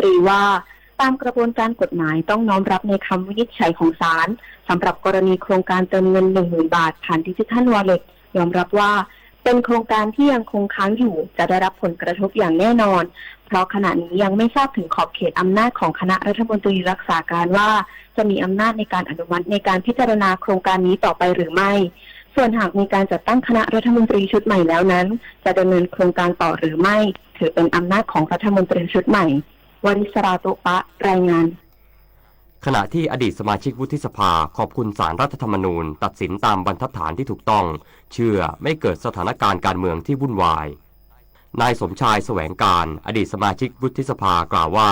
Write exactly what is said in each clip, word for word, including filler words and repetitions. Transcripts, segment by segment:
ตีว่า ตามกระบวนการกฎหมายต้องน้อมรับในคำวินิจฉัยของศาล สำหรับกรณีโครงการเติมเงิน หนึ่งหมื่น บาทผ่านดิจิทัลวอลเล็ต ยอมรับว่าเป็นโครงการที่ยังคงค้างอยู่ จะได้รับผลกระทบอย่างแน่นอน เพราะขณะนี้ยังไม่ทราบถึงขอบเขตอำนาจของคณะรัฐมนตรีรักษาการว่า จะมีอำนาจในการอนุมัติในการพิจารณาโครงการนี้ต่อไปหรือไม่ ส่วนหากมีการจัดตั้งคณะรัฐมนตรีชุดใหม่แล้วนั้น จะดำเนินโครงการต่อหรือไม่ ถือเป็นอำนาจของรัฐมนตรีชุดใหม่ วริศรา ตุ๊ปะ รายงาน ขณะที่อดีตสมาชิกวุฒิสภาขอบคุณศาลรัฐธรรมนูญตัดสินตามบรรทัดฐานที่ถูกต้อง เชื่อไม่เกิดสถานการณ์การเมืองที่วุ่นวาย นายสมชาย แสวงการ อดีตสมาชิกวุฒิสภากล่าวว่า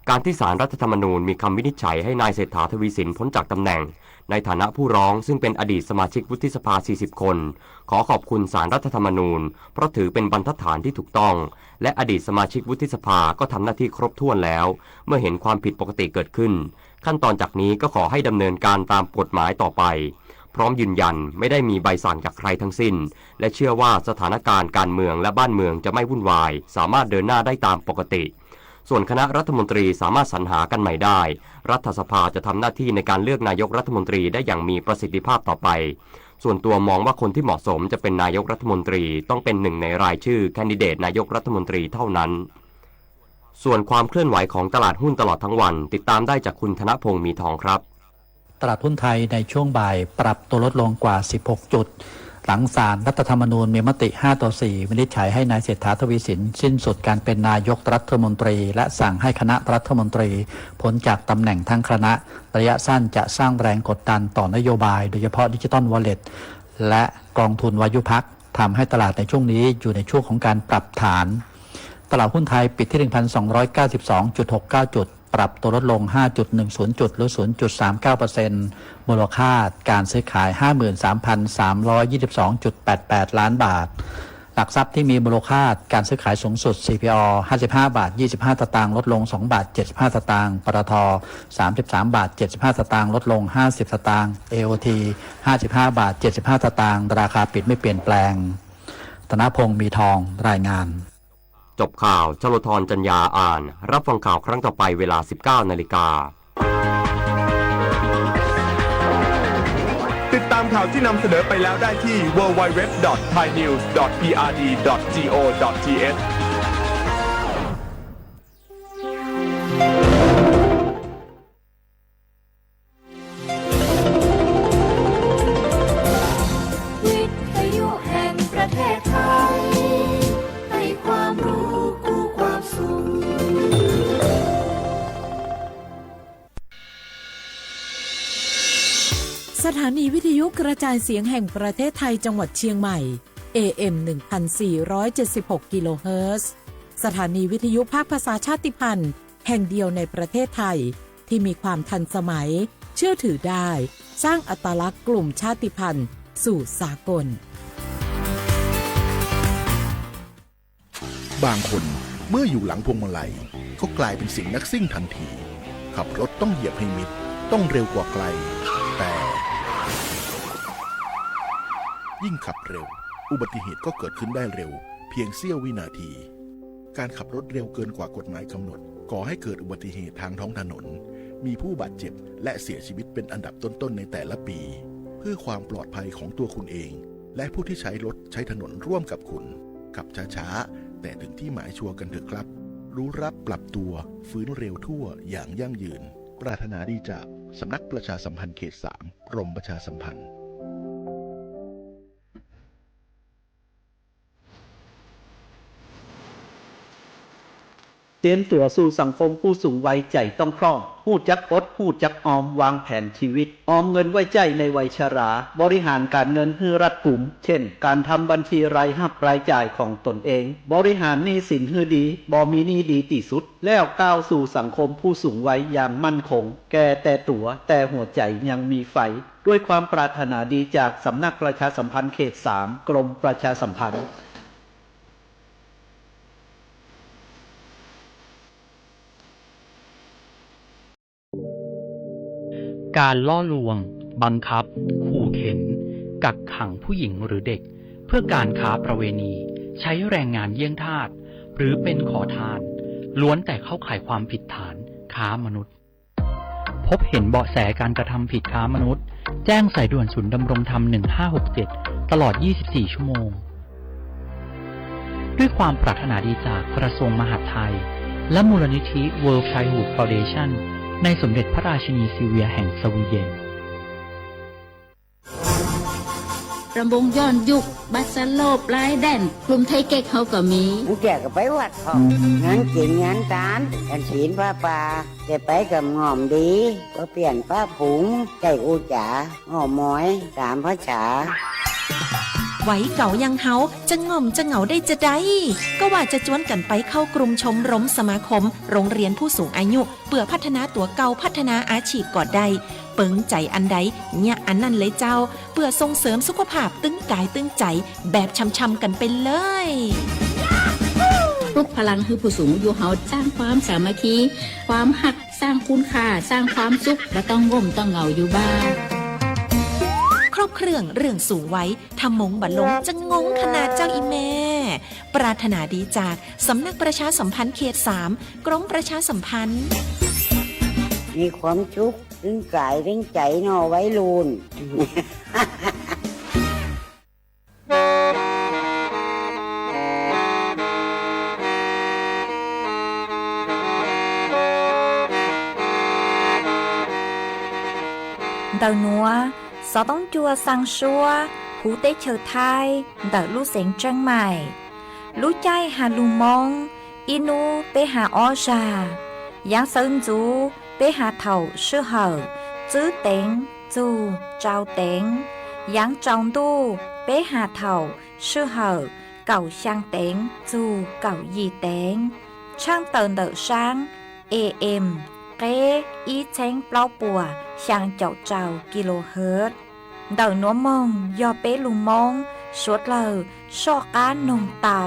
การที่ศาลรัฐธรรมนูญมีคำวินิจฉัยให้นายเศรษฐา ทวีสิน พ้นจากตำแหน่ง ในฐานะผู้ร้องซึ่งเป็นอดีตสมาชิกวุฒิสภา สี่สิบ คน ขอขอบคุณศาลรัฐธรรมนูญ เพราะถือเป็นบรรทัดฐานที่ถูกต้อง และอดีตสมาชิกวุฒิสภาก็ทำหน้าที่ครบถ้วนแล้ว เมื่อเห็นความผิดปกติเกิดขึ้น ขั้นตอนจากนี้ก็ขอให้ดำเนินการตามกฎหมายต่อไป พร้อมยืนยันไม่ได้มีใบสั่งจากใครทั้งสิ้น และเชื่อว่าสถานการณ์การเมืองและบ้านเมืองจะไม่วุ่นวาย สามารถเดินหน้าได้ตามปกติ ส่วนคณะรัฐมนตรีสามารถสรรหากันใหม่ได้ รัฐสภาจะทำหน้าที่ในการเลือกนายกรัฐมนตรีได้อย่างมีประสิทธิภาพต่อไป ส่วนตัวมองว่าคนที่เหมาะสมจะเป็นนายกรัฐมนตรี ต้องเป็นหนึ่งในรายชื่อแคนดิเดตนายกรัฐมนตรีเท่านั้น ส่วนความเคลื่อนไหวของตลาดหุ้นตลอดทั้งวัน ติดตามได้จากคุณธนพงษ์ มีทองครับ ตลาดหุ้นไทยในช่วงบ่ายปรับตัวลดลงกว่า สิบหก จุด หลังศาลรัฐธรรมนูญมีมติ ห้าต่อสี่ วินิจฉัยให้นายเศรษฐา ทวีสิน สิ้นสุดการเป็นนายกรัฐมนตรี และสั่งให้คณะรัฐมนตรีพ้นจากตำแหน่งทั้งคณะ ระยะสั้นจะสร้างแรงกดดันต่อนโยบาย โดยเฉพาะดิจิทัลวอลเล็ต และกองทุนวายุพัก ทำให้ตลาดในช่วงนี้อยู่ในช่วงของการปรับฐาน ตลาดหุ้นไทยปิดที่ หนึ่งพันสองร้อยเก้าสิบสองจุดหกเก้า จุด ปรับตัวลดลง ห้าจุดหนึ่งศูนย์ จุด หรือ ศูนย์จุดสามเก้าเปอร์เซ็นต์ มูลค่าการซื้อขาย ห้าหมื่นสามพันสามร้อยยี่สิบสองจุดแปดแปด ล้านบาท หลักทรัพย์ที่มีมูลค่าการซื้อขายสูงสุด ซี พี โอ ห้าสิบห้าบาทยี่สิบห้าสตางค์ ลดลง สองบาทเจ็ดสิบห้าสตางค์ ป ต ท สามสิบสามบาทเจ็ดสิบห้าสตางค์ ลดลง ห้าสิบสตางค์ เอ โอ ที ห้าสิบห้าบาทเจ็ดสิบห้าสตางค์ ราคาปิดไม่เปลี่ยนแปลง ธนพงษ์ มีทอง รายงาน จบข่าว ชโลธร จันยาอ่าน รับฟังข่าวครั้งต่อไปเวลา สิบเก้านาฬิกา ติดตามข่าวที่นำเสนอไปแล้วได้ที่ ดับเบิลยู ดับเบิลยู ดับเบิลยู ดอท ไทยนิวส์ ดอท พีอาร์ดี ดอท จี โอ ดอท ที เอช วิทยุแห่งประเทศไทย ให้ความรู้คู่ความสุข สถานีวิทยุกระจายเสียงแห่งประเทศไทยจังหวัดเชียงใหม่ เอ เอ็ม หนึ่งพันสี่ร้อยเจ็ดสิบหก กิโลเฮิรตซ์ สถานีวิทยุภาคภาษาชาติพันธุ์ แห่งเดียวในประเทศไทย ที่มีความทันสมัย เชื่อถือได้ สร้างอัตลักษณ์กลุ่มชาติพันธุ์สู่สากล บางคนเมื่ออยู่หลังพวงมาลัยก็กลายเป็นเสียงนักซิ่งทันที ขับรถต้องเหยียบให้มิด ต้องเร็วกว่าใคร แต่ ยิ่งขับเร็ว อุบัติเหตุก็เกิดขึ้นได้เร็ว เพียงเสี้ยววินาที การขับรถเร็วเกินกว่ากฎหมายกำหนด ก่อให้เกิดอุบัติเหตุทางท้องถนน มีผู้บาดเจ็บ และเสียชีวิตเป็นอันดับต้นๆ ในแต่ละปี เพื่อความปลอดภัยของตัวคุณเอง และผู้ที่ใช้รถใช้ถนนร่วมกับคุณ ขับช้าๆ แต่ถึงที่หมายชัวร์กันเถอะครับ รู้รับปรับตัว ฟื้นเร็วทั่วอย่างยั่งยืน ปรารถนาดีจากสำนักประชาสัมพันธ์เขตสาม กรมประชาสัมพันธ์ เตรียมตั๋วสู่สังคมผู้สูงวัยใจ๋ต้องพร้อม ฮู้จักอด ฮู้จักออม วางแผนชีวิต ออมเงินไว้ใจ๊ในวัยชรา บริหารการเงินหื้อรัดกุม เช่น การทำบัญชีรายฮับรายจ่ายของตนเอง บริหารหนี้สินหื้อดี บ่มีหนี้ดีตี้สุด แล้วก้าวสู่สังคมผู้สูงวัยอย่างมั่นคง แก่แต่ตั๋ว แต่หัวใจ๋ยังมีไฟ ด้วยความปรารถนาดีจากสำนักประชาสัมพันธ์เขตสาม กรมประชาสัมพันธ์ การล่อลวง บังคับ ขู่เข็น กักขังผู้หญิงหรือเด็ก เพื่อการค้าประเวณี ใช้แรงงานเยี่ยงทาส หรือเป็นขอทาน ล้วนแต่เข้าข่ายความผิดฐานค้ามนุษย์ พบเห็นเบาะแสการกระทำผิดค้ามนุษย์ แจ้งสายด่วนศูนย์ดำรงธรรม หนึ่งห้าหกเจ็ด ตลอด ยี่สิบสี่ ชั่วโมง ด้วยความปรารถนาดีจากกระทรวงมหาดไทย และมูลนิธิ World Childhood Foundation ในสมเด็จพระราชินีซิลเวียแห่งสวีเดน รำวงย้อนยุค บัสโลป ลายแดน กลุ่มไทเก๊กเฮาก็มี บางเตื้อก็ไปวัดพ่อง งานกิ๋นงานตาน ฉันศีลผ้าป่า จะไปกำง่อมดี บ่เปี้ยนปะฝูง ใจ้อู้จ๋า อ้อมอย ต๋ามภาษา วัยเก่าอย่างเฮา จะง่อมจะเหงาได้จาใด ก็ว่าจะจวนกั๋นไปเข้ากลุ่มชมรมสมาคม โรงเรียนผู้สูงอายุ เปื้อพัฒนาตั๋วเก่า พัฒนาอาชีพก็ได้ เปิงใจ๋อันใด เยียะอันนั้นเลยเจ้า เปื้อส่งเสริมสุขภาพตึงก๋ายตึงใจ๋ แบบช่ำๆ กั๋นไปเลย ปลุกพลังหื้อผู้สูงอายุเฮา สร้างความสามัคคี ความฮัก สร้างคุณค่า สร้างความสุข บ่ต้องง่อมต้องเหงาอยู่บ้าน ครบเครื่องเรื่องสูงวัย ถ้าหมงบ่ลง จะงงขนาดเจ้าอีแม่ ปรารถนาดีจากสำนักประชาสัมพันธ์เขตสาม กรมประชาสัมพันธ์ มีความสุข ตึงก๋ายตึงใจ๋เนาะวัยรุ่น เต่าหนัว สอต้องจั่วสั่งซัว ฮูเต๊ะเชิดไทย เต่าลู่เสียงเจียงใหม่ ลู่ใจ้หาลุงมง อี้หนูเป๊หาอ้อจ่า ยางเซินจู เป๊หาเฒ่าซื่อเห่อ จื้อเต็ง จู เจ้าเต็ง ยางเจ้าตู้ เป๊หาเฒ่าซื่อเห่อ เก่าช่างเต็ง จู เก่ายี่เต็ง ช่างเต่าเต่าช่าง เอเอ็ม เก้ อี้เช้งเปล้าปั่ว ช่างเจาะเจ้ากิโลเฮิรตซ์ เต่าหนัวมง ย่อเป๊ลุงมง สวดเล่า ซ่อก้านนงเต่า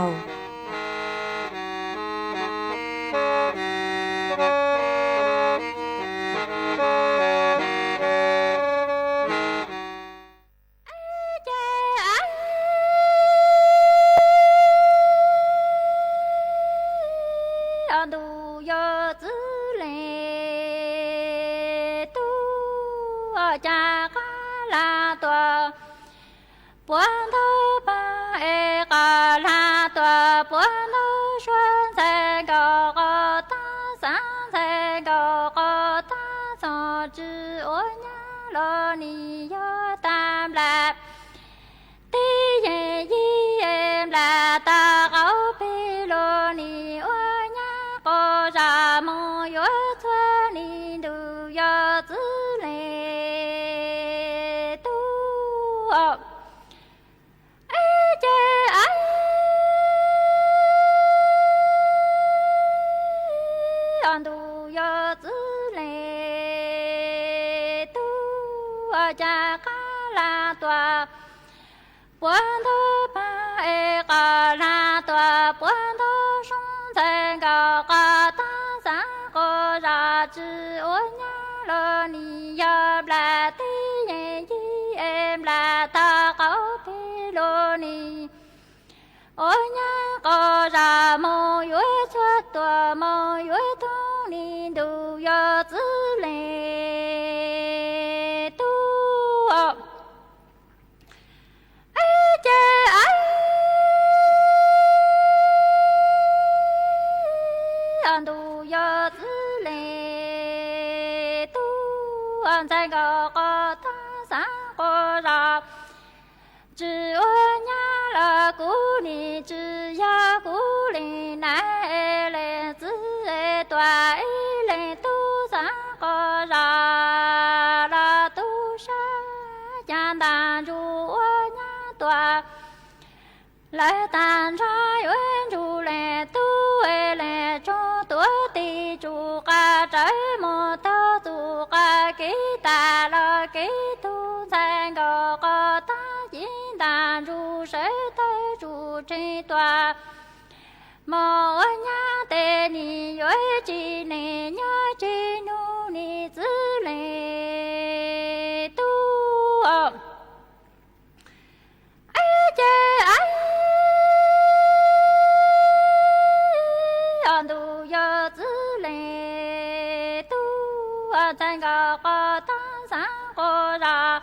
Ntxhais nkaus koj tab xav koj zag,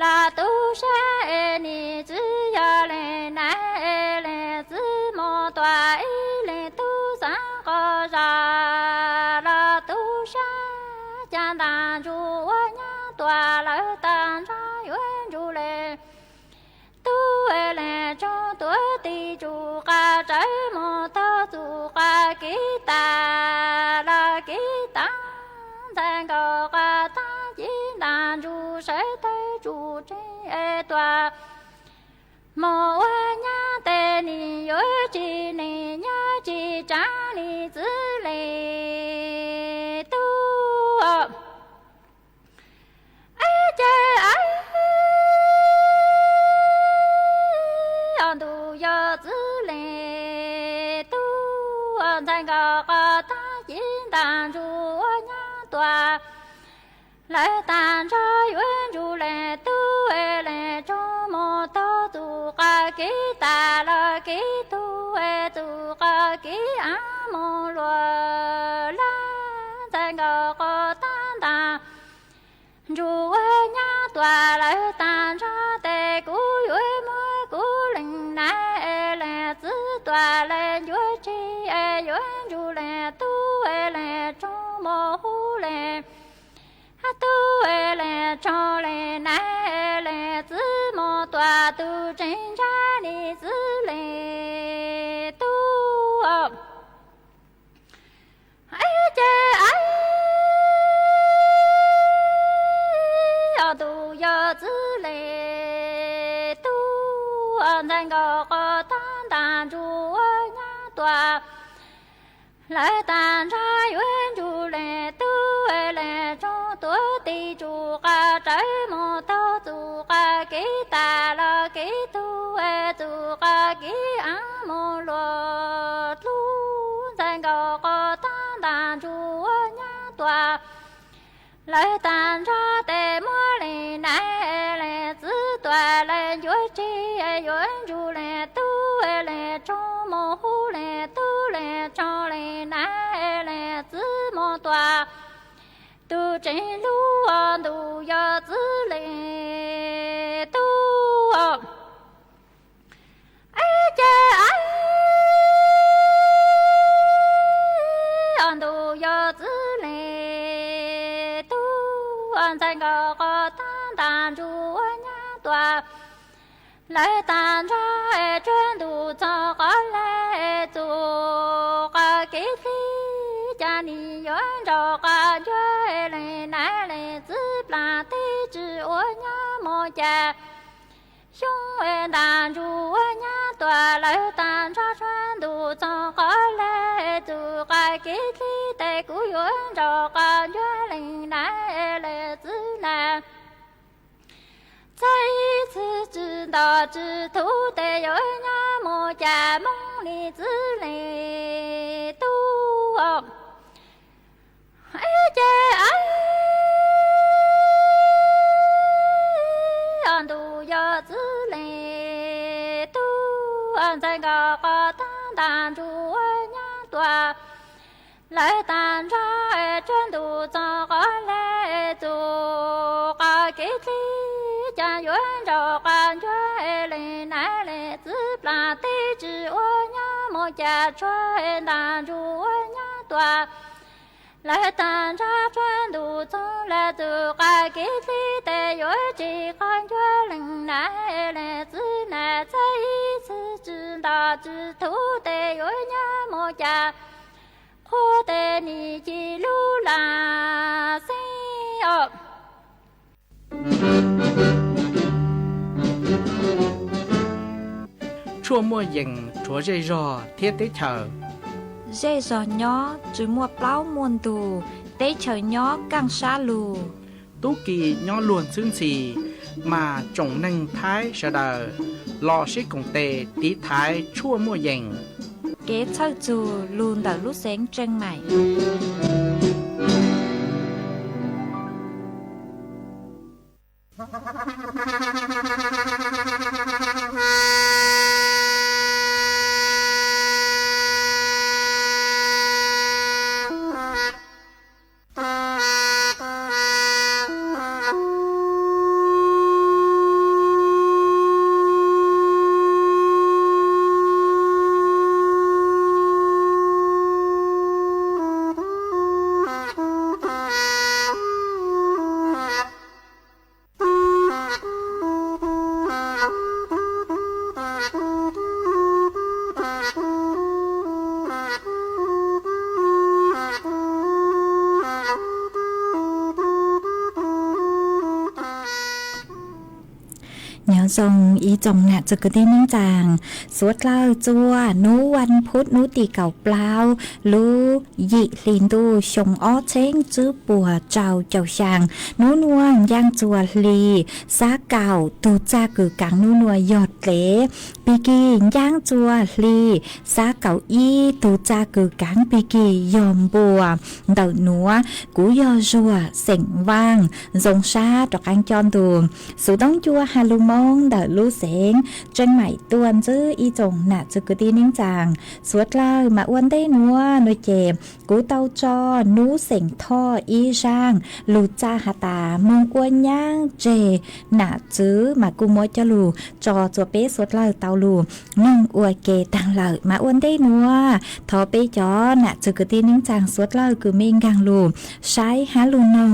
lawv tu sab es nis txiv yog leej nais es leej txiv muaj tuam ib leej tub xav koj zag, lawv tu sab ca ntaag ntsug ua nyab tuam lawv tag nrho yuav ntsug leej tub es leej tsoom tuav tis tsuv qas tsawv mus txug txuv qas kiv tas lawv kiv tas. Ntxhais nkaus koj tab ci ntaag ntsug sawv tawg tsuj tseeg es tuam mus ua nyab tes nis yuav tsis nim nyob tsis tsav nim txiv leej tub. Ib ce ib os ntuj yog txiv leej tub, ntxhais nkaus koj tab ci ntaag ntsug ua nyab tuam lawv tag nrho yuav ntsug leej tub es leej tsoom mus txug txuv qas kiv tas lawv kiv tug es txuv qas kiv av mus luag lawm. Ntxhais nkaus koj tab ntaag ntsug ua nyab tuam lawv tag nrho tes kuv yuav muab kuv leej nais es leej txiv tuam leej yuav tseg es yuav ntsug leej tub es leej tsoom mus hu leej tub es leej tsoom leej nais es leej txiv mus tuam tug tseem ntshaw nim txiv leej tub. Ib ce ib os ntuj yog txiv leej tub, ntxhais nkaus koj tab ntaag ntsug ua nyab tuam lawv tag nrho yuav ntsug leej tub es leej tsoom tuav tis tsuv qas tsawv mus txug txuv qas kiv tas lawv kiv tug es txuv qas kiv av mus luag dlub. Ntxhais nkaus koj tab ntaag ntsug ua nyab tuam lawv tag nrho tes muab leej nais leej txiv tuam leej yuav tseg yuav ntsug leej tub es leej tsoom mus hu leej tub leej tsoom leej nais leej txiv mus tuam tug tseem lub os ntuj yog txiv leej tub. Ib ce ib os ntuj yog txiv leej tub, ntxhais nkaus koj tab ntaag ntsug ua nyab tuam lawv tag nrho es tsuag ntuj txog qhov lawv txuv qas kiv txij ca nim yuav nrog qas ncuav es leej nais leej txiv plam teb tsi ua nyab mus ca xyoo es ntaag ntsug ua nyab tuam lawv tag nrho tsuag ntuj txog qhov lawv txuv qas kiv txij tes kuv yuav nrog qas ncuav leej nais leej txiv nais txais ib txhis tsi ntau tsi txhua tes yuav nyab mus ca Moob nim txiv leej tub. Ib ce ib os ntuj yog txiv leej tub, ntxhais nkaus koj tab ntaag ntsug ua nyab tuam lawv tag nrho es tsuag ntuj txog qhov lawv txuv qas kiv txij ca yuav nrog qas ncuav es leej nais leej txiv plam teb tsi ua nyab mus ca tsuag es ntaag ntsug ua nyab tuam lawv tag nrho tsuag ntuj txog lawv txuv qas kiv txij tes yuav tseg qas ncuav leej nais leej txiv nais txais ib txhis tsi ntau tsi txhua tes yuav nyab mus ca qhua tes nim ci lub lam xeeb os. Tshuaj muaj yees rhuav zej zog thiab teb chaws. Zej zog nyob tsi muaj plaub muaj ntug, teb chaws nyob kaaj sab lug. Tub ki nyob luag ntxhwb ntxhi, mas tsoom neeg Thaib sawv daws los sib koom tes tiv thaiv tshuaj muaj yees. Kev txhawj txug lug ntawm lub xeev Tseeg Maim. ส่งอีจ่องหนาจื้อกือตี้นิ่งจัง สวดเล่าจั๊ว หนูวันพุธ หนูตี้เก้าเปล่า ลูยี่หลีนตู้ ชงอ้อเช้ง จื้อปัวเจ้า เจ้าช่าง หนูนวล ย่างจั๊วหลี สาเก้า ตูจ่ากือกลาง หนูนวล ยอดเหล็ก ปีกี้ ย่างจั๊วหลี สาเก้าอี้ ตูจ่ากือกลาง ปีกี้ ยอมบัว เดิาหนัว กูยอจั๊ว เส้งว่าง สงชา ตอกกางจอนตู สูต้องจั๊ว ฮาลูมอง เดิาลูเสง เจียงใหม่ ตวนจื้ออีจ่องหนาจื้อกือตี้นิ่งจัง สวดเล่า มาอ้วนเต้หนัว หนัวเจม กูเต้าจอ หนูเส้งท่อ อี้จ้าง ลูจ่าหาต๋า เมืองอ้วนย่างเจ หนาจื้อ มากู้มัวเจ้าลู จอจั๊วเป๊ะสวดเล่าเต้าลู นึ่งอัวเกตังเหล่า มาอ้วนเต้หนัว ถอเป๊ะจ๋อ หนาจื้อกือตี้นิ่งจัง สวดเล่ากือเม่งกังลู ใช้ฮาลูนง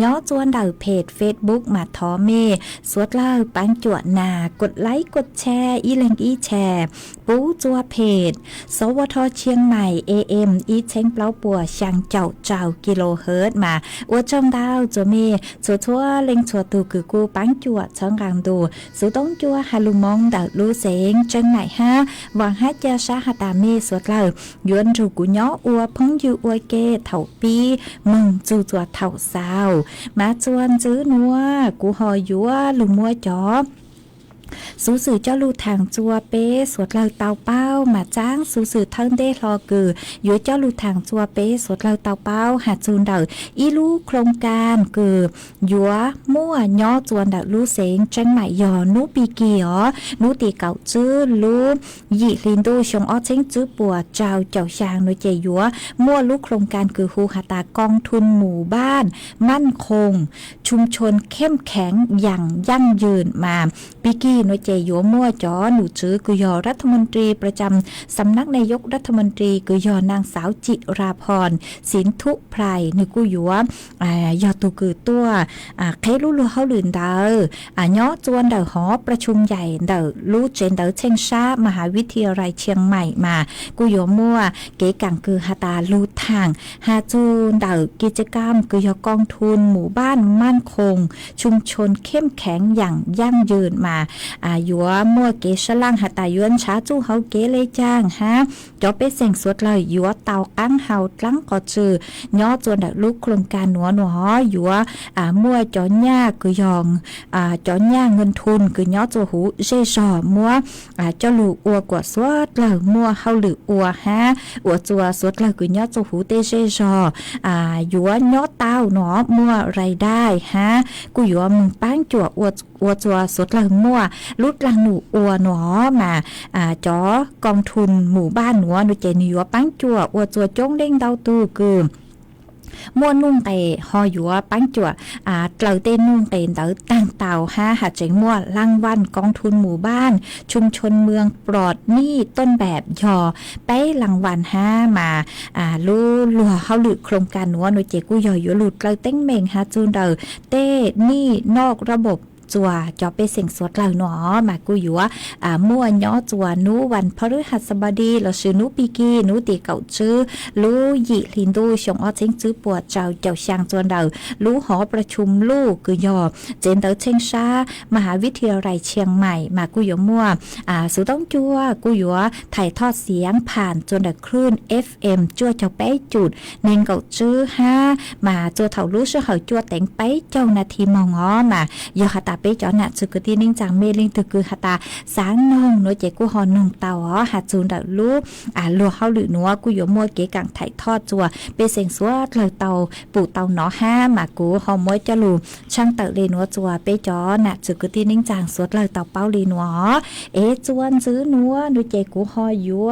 ย้อจั๊วเดิาเพจเฟซบุ๊ก มาถอเม่ สวดเล่าปังจั๊วหนา กดไลก์ กดแชร์ อี้เล็งอี้แชร์ ปู๊จั๊วเพจ สวท เชียงใหม่ เอเอ็ม อี้เช้งเปล้าปัว ซางเจ้าเจ้า กิโลเฮิรตซ์ มา อัวจ้องดาวจั๊วเม่ จั๊วจั๊วเล็งจั๊วตู่ กือกู้ปังจั๊วเชิงกังตู สูต้องจั๊ว ฮาลูมอง เดิาลูเสง เจียงใหม่ ฮา หวังฮาเจียช้าหาต๋าเม่สวดเล่า ยวนถูกกูย้ออัวเพิ่งยืออัวเก เถ่าปี้ เมืองจูจั๊วเถ่าซาว มาจวนจื้อหนัว กูฮอยัวลูมัวจ๋อ สูสื่อเจ้าลู่ถ่างจั๊วเป๊ะสวดเล่าเต้าเป้า มาจ้างสูสื่อเทิงเต้ฮอกือ ยัวเจ้าลู่ถ่างจั๊วเป๊ะสวดเล่าเต้าเป้า หาจูนเดิา อี้ลู่โครงก๋านกือ ยัวมั่วย้อจั๊วเดิาลู่เสง เจียงใหม่ ยอ หนูปีกี้ อ๋อ หนูตี้เก้าจื้อ ลู่ยี่หลีนตู้ ชงอ้อเช้ง จื้อปัวเจ้า เจ้าช่าง หนัวเจยัว มั่วลู่โครงก๋านกือฮูหาต๋า กองทุนหมู่บ้านมั่นคง ชุมชนเข้มแข็งอย่างยั่งยืน มา ปีกี้ หนัวเจยัวมั่วจ๋อ หนูจื้อ กือยอ รัฐมนตรีประจำสำนักนายกรัฐมนตรี กือยอนางสาวจิราภรณ์ สินธุไพร หนึ่งกู้ยัว อ่า ยอดตู่กือตั้ว อ่า เคสลู่ลัวเฮาหลื่นเดิา อ่า ย้อจั๊วเดิาหอประชุมใหญ่ เดิาลู่เจ๋นเดิาเช็งช้า มหาวิทยาลัยเชียงใหม่ มา กู้ยัวมั่ว เก๋กั๋งกือหาต๋าลู่ถ่าง หาจูนเดิากิจกรรม กือยอกองทุนหมู่บ้านมั่นคง ชุมชนเข้มแข็งอย่างยั่งยืน มา อ่า ยัวมั่วเก๋สะล่างหาต๋ายวนช้าจู้เฮาเก๋เลยจ้าง ฮา จ๋อเป๊ะเส้งสวดเล่า ยัวเต้ากั๋งเฮาตรังก่อจื้อ ย้อจั๊วเดิาลู่โครงก๋านหนัวหนัว ยัว อ่า มั่วจ๋อหญ้า กือยอง อ่า จ๋อหญ้าเงินทุน กือย้อจั๊วฮูเจ้ยจ่อ มั่ว อ่า เจ้าลู่อัวกั๋วสวดเล่า มั่วเฮาหลื่ออัว ฮา อัวจั๊วสวดเล่า กือย้อจั๊วฮูเต้เจ้ยจ่อ อ่า ยัวย้อเต้าหนอ มั่วรายได้ ฮา กู้ยัวเมืองปังจั๊ว อัว อัวจั๊วสวดเล่า มั่วลู่ตรังหนูอัวหนอ มา อ่า จ๋อกองทุนหมู่บ้านหนัว หนัวเจหนัวยัวปังจั๊ว อัวจั๊วโจ๊งเด้งเต้าตู่ กือ มั่วนุ่งเก๋ ฮอยัวปังจั๊ว อ่า เต๋าเต้นุ่งเก๋เดิาต่างเต้า ฮา หาเจ๋งมั่วรางวัลกองทุนหมู่บ้าน ชุมชนเมืองปลอดหนี้ต้นแบบ ยอ เป๊ะรางวัล ฮา มา อ่า ลู่ลัวเฮาหลื่อโครงก๋านหนัว หนัวเจกู้ยอยัวลู่เต๋าเต็งเม่ง ฮาจูนเดิา เต้หนี้นอกระบบ จั๊ว จ๋อเป๊ะเส้งสวดเล่าหนอ มากู้ยัว อ่า มั่วย้อจั๊วหนูวันพฤหัสบดี เล่าจื้อหนูปีกี้ หนูตี้เก้าจื้อ ลู่ยี่หลีนตู้ ชงอ้อเช้ง จื้อปัวเจ้า เจ้าช่าง จั๊วเดิา ลู่หอประชุมลู่ กือยอ เจ๋นเดิาเช็งช้า มหาวิทยาลัยเชียงใหม่ มากู้ยัวมั่ว อ่า สูต้องจั๊ว กู้ยัว ถ่ายทอดเสียงผ่านจั๊วเดิาคลื่นเอฟเอ็ม จั๊วเจ้าเป๊ะจุด เน่งเก้าจื้อ ฮา มาจั๊วเถ่าลู่เสื้อเหาจั๊วเต็งไปเจ้านาทีมองอ๋อ มา ยอหาต๋าเป๊ะจ๋อหนาจื้อกือตี้นิ่งจัง เมลิงตึกกือหาต๋าสางนง หนัวเจกู้ฮอนงเต้าอ๋อ หาจูนเดิาลู่ อ่า ลัวเฮาหลื่อหนัว กู้ยัวมั่วเก๋กั๋งถ่ายทอดจั๊ว เป๊ะเส้งสวดเล่าเต้าปู่เต้าหนอ ฮา มากู้ฮอมั่วเจ้าลู่ ช่างเต๋อเลยหนัวจั๊วเป๊ะจ๋อหนาจื้อกือตี้นิ่งจัง สวดเล่าเต้าเป้าเลยหนัว เอ จวนจื้อหนัว หนัวเจกู้ฮอยัว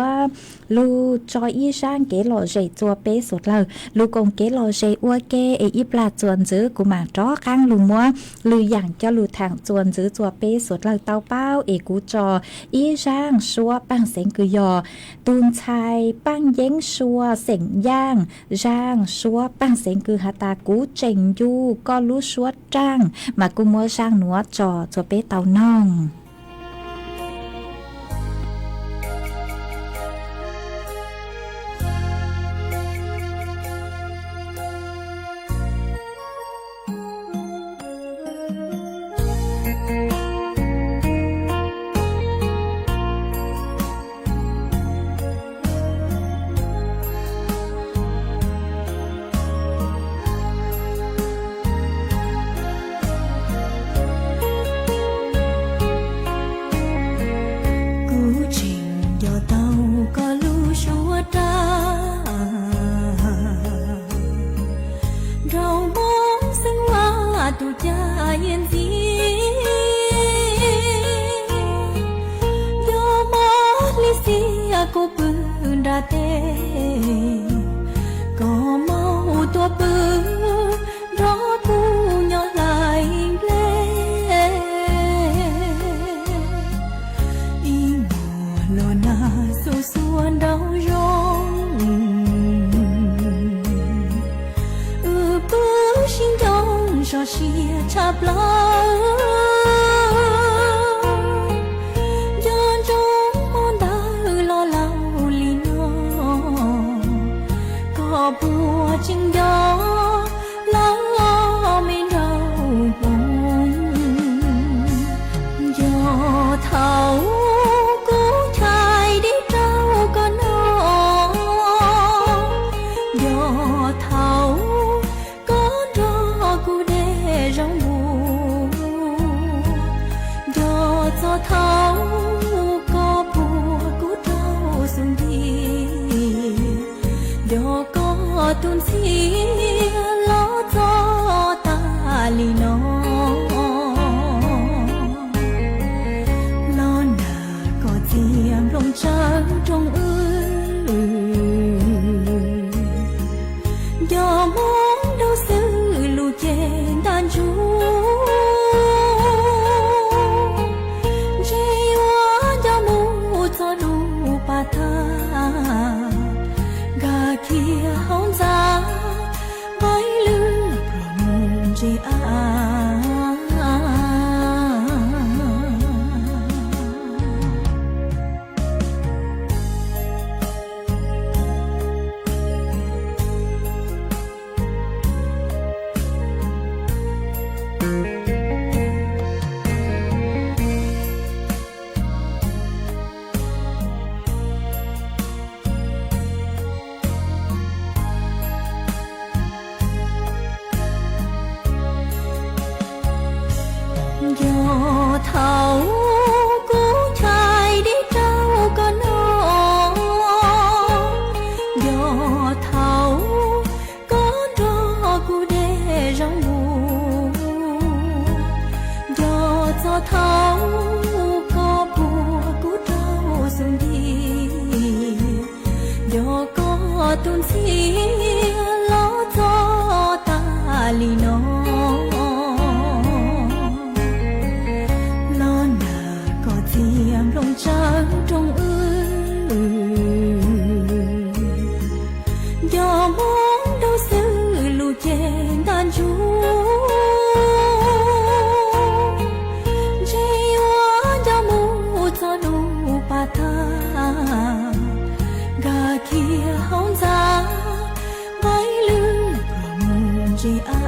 ลู่จออี้จ้างเก๋หล่อเจ๋ยจั๊วเป๊ะสวดเล่า ลู่กงเก๋หล่อเจ๋ยอัวเก เอ อี้ปลาจวนจื้อ กู้หมางต๋อกั๋งลู่มัว ลู่อย่างเจ้าลู่ถ่างจวนจื้อจั๊วเป๊ะสวดเล่าเต้าเป้า เอ กู้จออี้จ้างซัวปังเสียงกือยอ ตูนชายปังเย้งซัวเส้งย่าง จ้างซัวปังเสียงกือหาต๋า กู้เจ๋งอยู่ ก็ลู่ซัวจ้าง มากู้มัวจ้างหนัวจอจั๊วเป๊ะเต้านอง Tus ca yie ntxiv, yog mos li xiam kuv pw nra teb, koj maub tuaj pw nrog kuv nyob hlais nplej. Ib hmos los nag xuv xuav nraum zoov, wb pw sib ncoog sov sia tshaj plaws. Nco ntsoov hmo ntawd los laus li no, koj puas tseem nco lawv me nraug hmoov? Nco thaum kuv chais dib rau koj noj, nco thaum koj nrog kuv de zaub npua, nco txog thaum koj puag kuv rau xub ntiag, nco koj tus ntxhias los txog tas li no. Los nag koj txias nplooj tsawv rooj wb, nco hmoob nraug xwb lus ceg ntaj ntsug, ntshe yuav nco mus txog lub pas tag, nkag kiag hauv ntxa, npaib lwj pluag mus ntse av. Nco thaum kuv chais dib rau koj noj, nco thaum koj nrog kuv de zaub npua, nco txog thaum koj puag kuv rau xub ntiag, nco koj tus ntxhias los txog tas li no. Los nag koj txias nplooj tsawv rooj wb, nco hmoob nraug xwb lus ceg ntaj ntsug, ntshe yuav nco mus txog lub pas tag, nkag kiag hauv ntxa, npaib lwj pluag mus ntse av.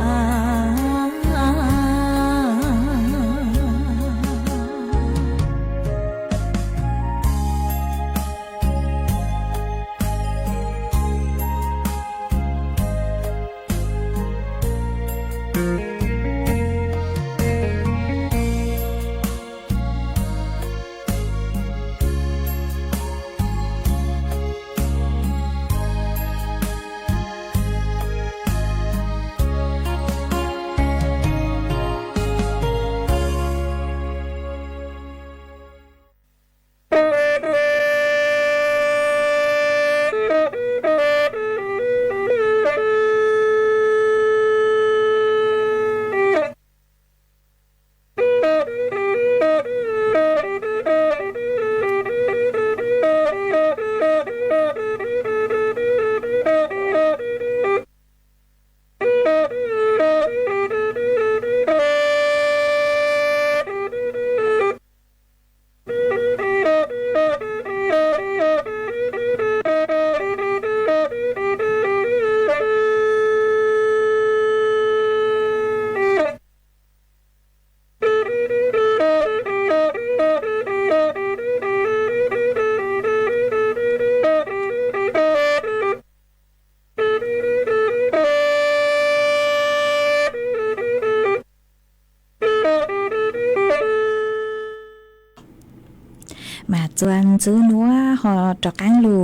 Zuon ntswv nuav ฮอ รอกั้งลู